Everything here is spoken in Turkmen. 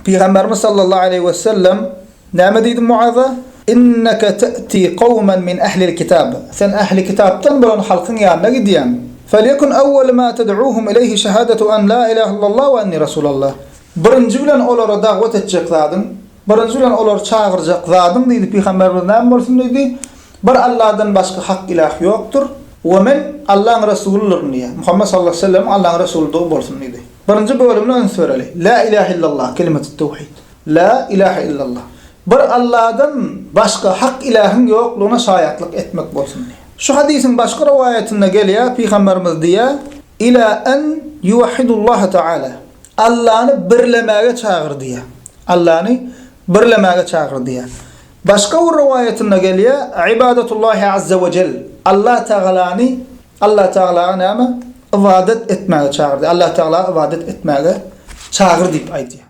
Pygamberimiz sallallahu aleýhi we sellem näme diýdi Muaza? Inneke te'ti kawmen min ehlil kitab. Sen ehli kitapdan bolan halkyň ýanyna gidýäň. Felyekun awwal ma ted'uhum ileýhi şehadatu en la ilahe illallah we enni rasulallah. Birinji bilen olara dagwat etjek zadyň, birinji bilen olary çagyrjak zadyň diýdi Pygamberimiz näme bolsun diýdi? Bir Allahdan başga hak ilah ýokdur we men Allaň resulydyryn diýýär. Muhammet sallallahu aleýhi we sellemiň Allaň resulydygy bolsun diýdi. Birinji bölümine üns bereli. La ilahe illallah, kelimetut tewhid. La ilahe illallah. Bir Allahdan başga hak ilahyň ýoklugyna şaýatlyk etmek bolsun diýýär. Şu hadysyň başga rowaýatynda gelýär, Pygamberimiz diýýär, Ila en ýuwahhidullaha taala. Allany birlemäge çagyr diýýär. Allany birlemäge çagyr diýýär. Başga bir rowaýatynda gelýär, Ibadatullahi azza we jel. Allah Tagalany Allah Tagalaga näme? Ybadat etmäge çagyrdy. Allah Tagala ybadat etmäge çagyr diýip aýdýar.